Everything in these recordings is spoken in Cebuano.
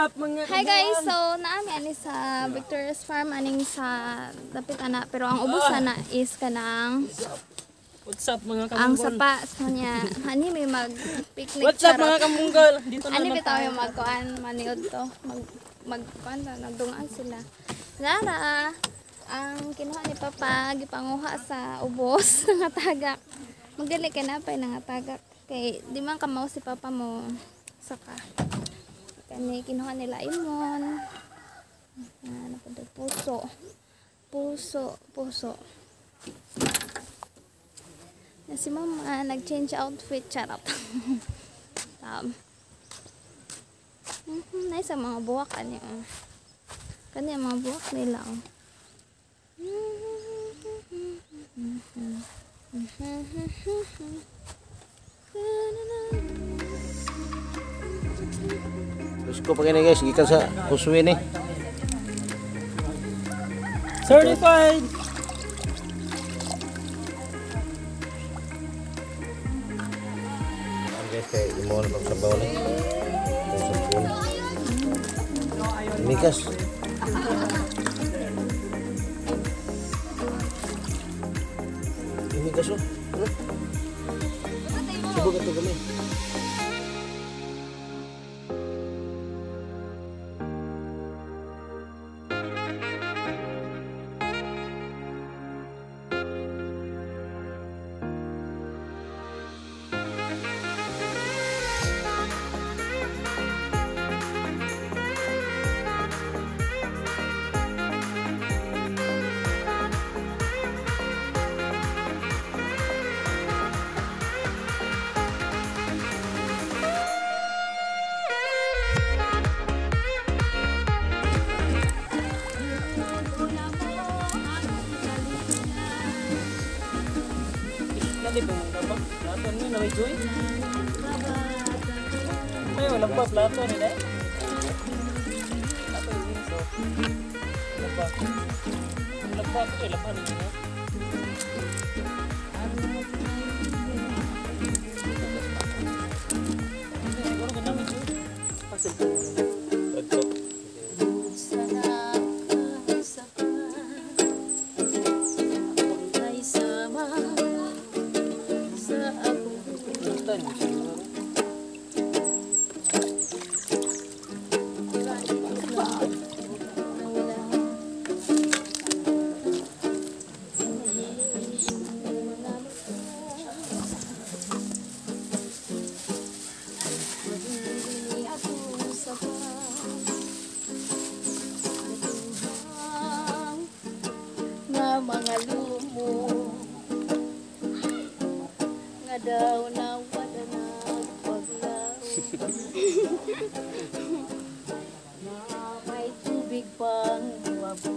up, mga Hi guys, so naami ani sa Victoria's Farm aning sa dapit ana, pero ang ubusan na is kanang What's up, mga ang kamunggol? sapa sa niya. Ani may mag picnic. What's up, mga kamunggol? Dito na Ani naman bitaw tayo. yung magkuan maniod to. Mag magkuan ta nagdungan sila. Nara ang kinuha ni Papa gipanguha sa ubos nga tagak. Magali kay napay nga tagak kay di man kamaw si Papa mo saka. Kani kinuha nila imon. Ano pa to? Puso. Puso, puso. Na si Mama nag-change outfit, charot. Nice ang mga buwak ani oh. Kani ang mga buwak nila oh. Gusto ko pa kini guys, gikan sa Kuswi ni. Certified! Ang guys kay imo na pagsabaw ni. Kung sampun. Mikas. Mikas oh. Ano? Subog ato kami. Dali po mga ba? Plato ni na may joy. Ay, walang pa plato ni dai. Plato yun so. Walang pa. Walang pa ko walang pa niya. Siguro ganun may joy. Pasil. Mga lumo nga daw na wala nagpaglaw na may tubig pang buwabo.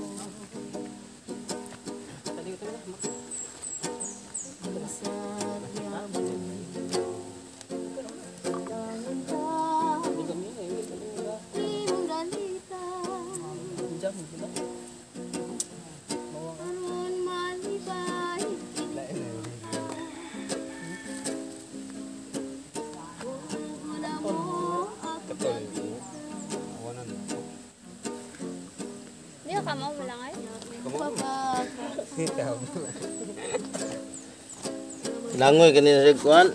Di ka mo malangay? Langoy kanina sa kuan.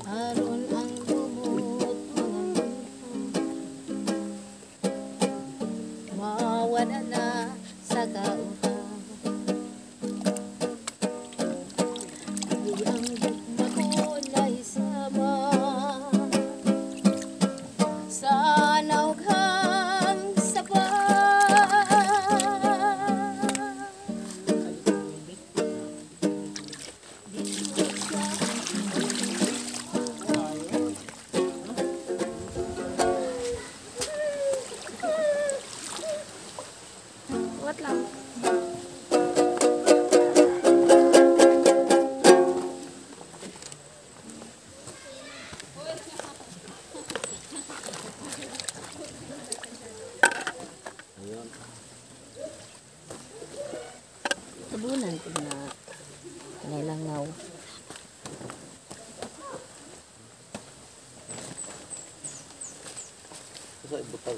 Aron ang lumot mga mawala na sa kautan. Di ang gugma ko naisama sa naughang sapa.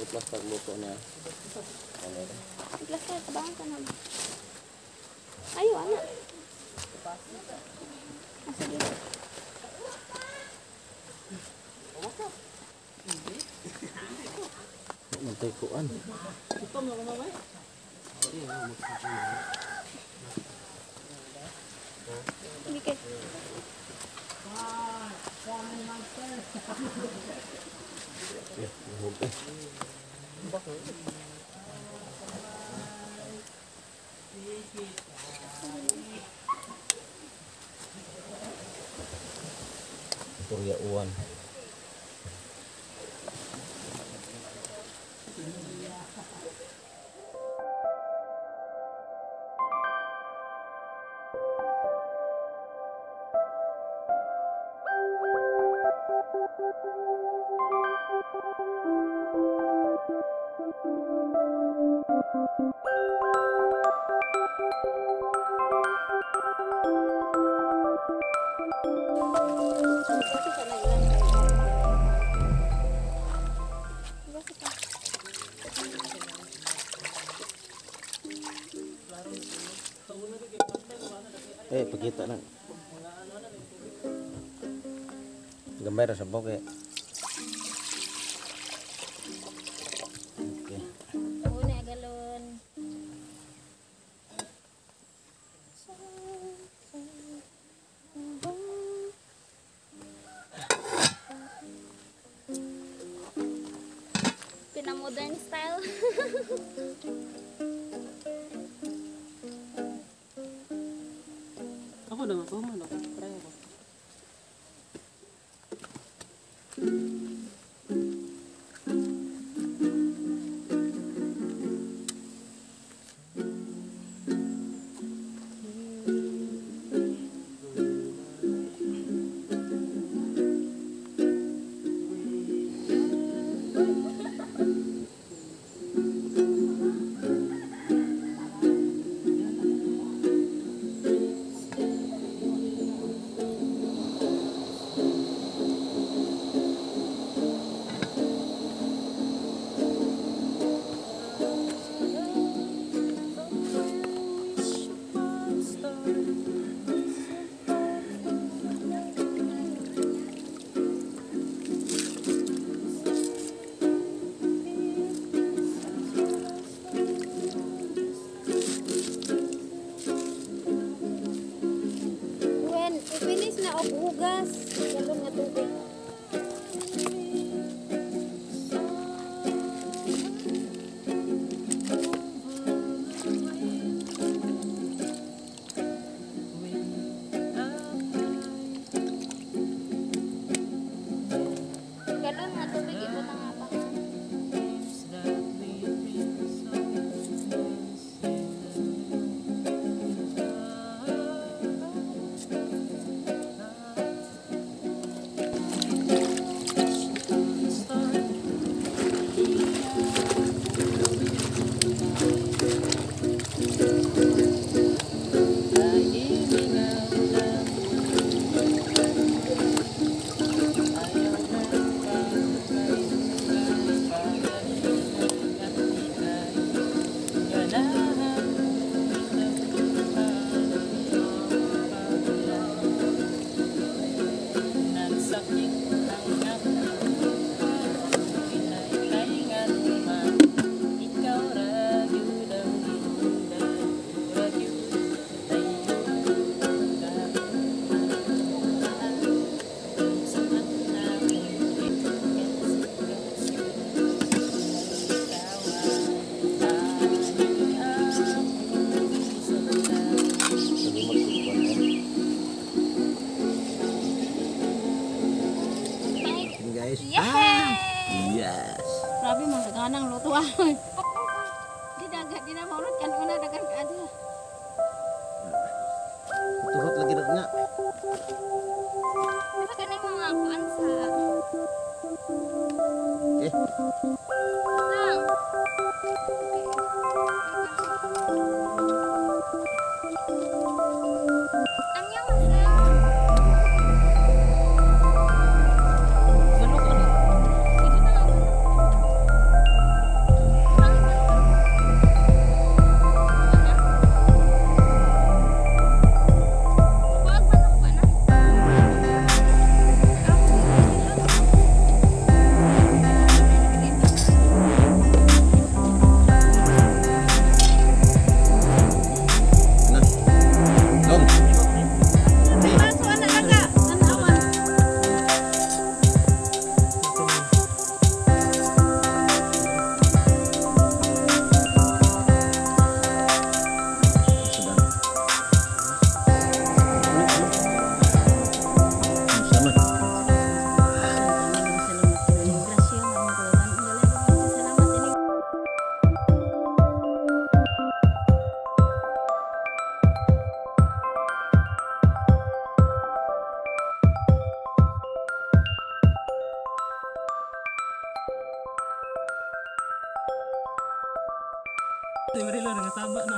ko plaster luto niya. Ano ito? Plaster tabangan ka na. Ayo ana. Ah, sige. Mantay kuan. Hindi kay. Eh, buhog eh. Turya uwan. Basta pa. Eh, pagkita lang. Gamay ra sa bukid. Okay. Una galon. Pina-modern style. Ako naman, ako man ako. Try ako. When i-finish na og hugas, galon nga tubig. Galon nga tubig ibutang nga pa. Sabi magkukuan ka. Guys. Yay! Yes. Grabe mga ganang luto ah. Di dagat di na maulot kan una dagan ka adto. Turot lagi na nga. Basta kani mga kuan sa Eh, lang. Annyeonghaseyo. Manok ano? Ibutang ang. Si Marilo nangasaba na.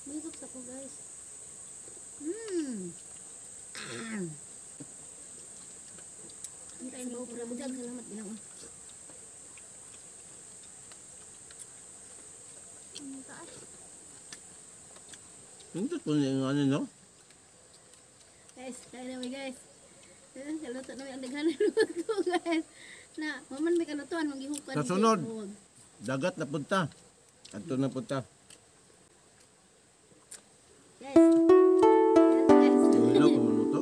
Mahigop sa ko, guys. Ang tayo ba po? Salamat bilang. Hindi ko niya ano, no? Guys, kain na guys. Kaluto na ang daghan luto, guys. Na, maman may kalutuan magihukan. Sa sunod. Dagat na punta. Ato na punta. Guys. Guys. Hello, kumuluto.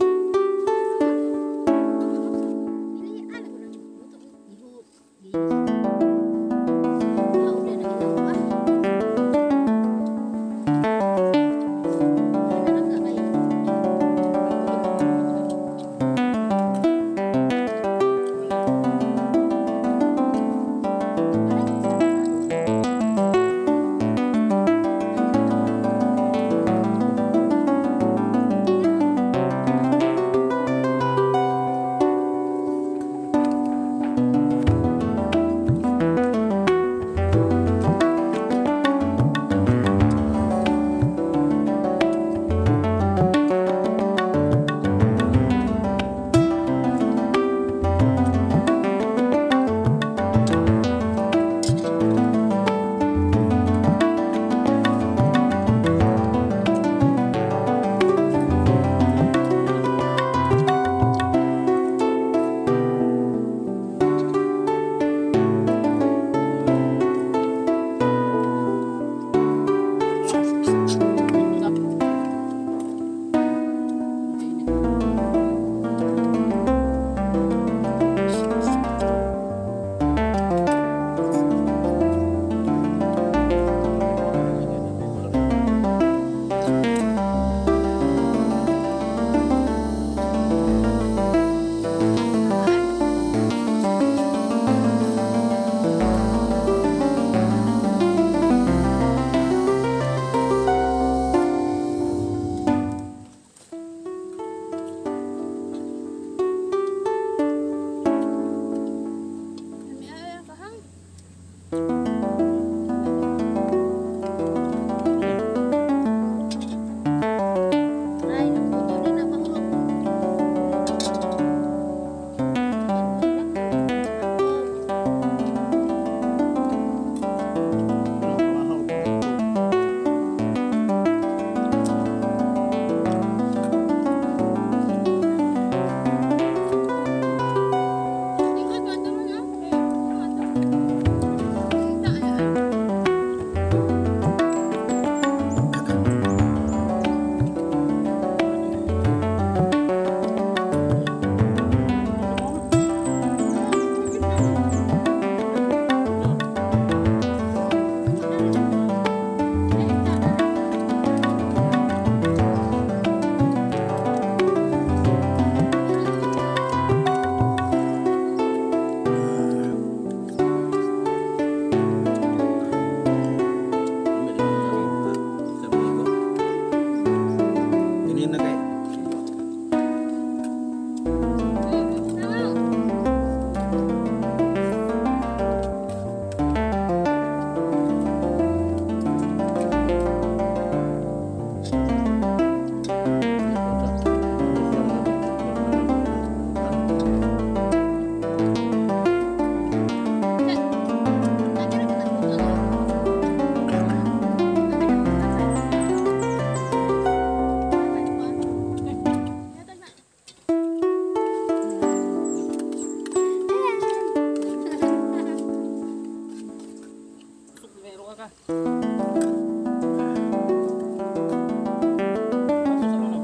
Baso sa uno.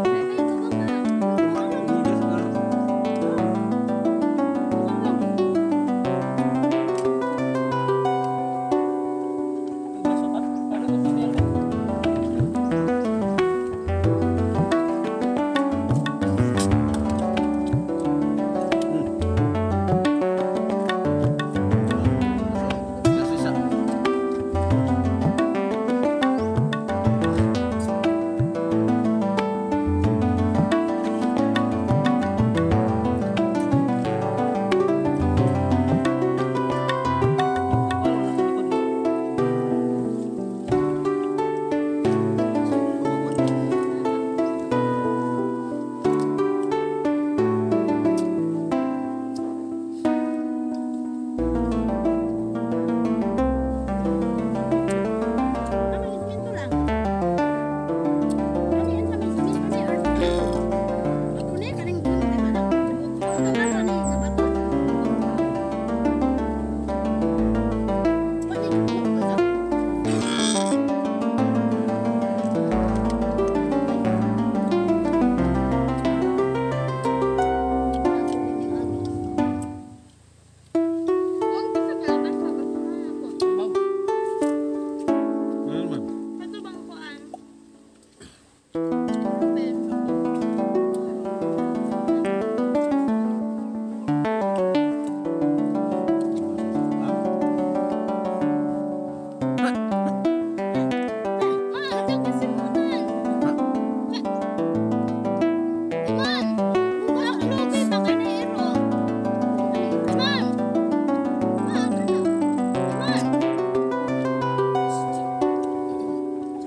Ay, may dugo pa. May baso pa? Paano kung pipil? Isa. Wala sa likod. Kami isminto lang. Kami yan sa may saminto ni or ato ni kaning buno di ba na? Tungan ra ni sa bato. Pwede ko ko Huwag ka sa kalaban sa basura po. Baw. Ano naman? Sa bang kuan? Ma, ito kasi mutan. Iman! Buka lubi baka na iro. Iman! Ma, ano na? Iman!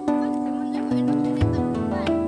Simon, ay, mainom na dito. Iman.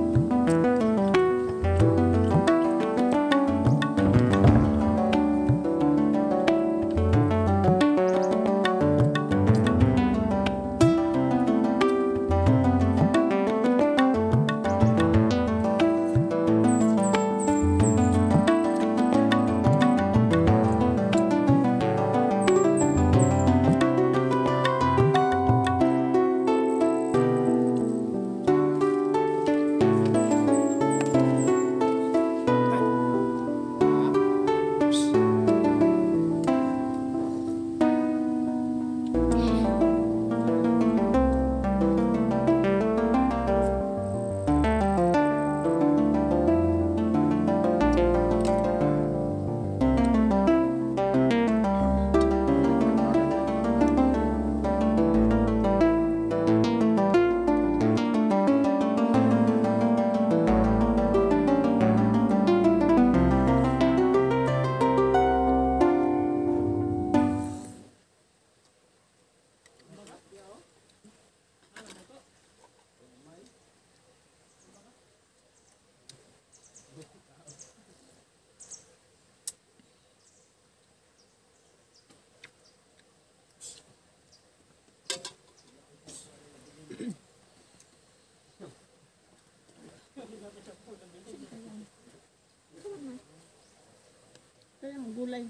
Kaya ang gulay.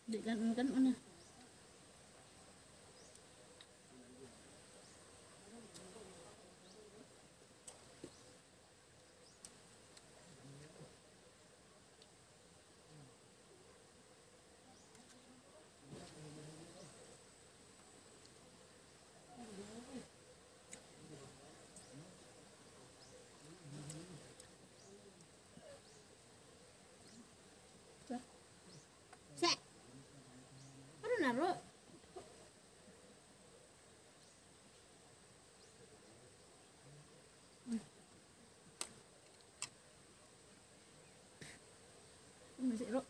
Di kan kan na. Sa. Ano na ro? Ano si ro?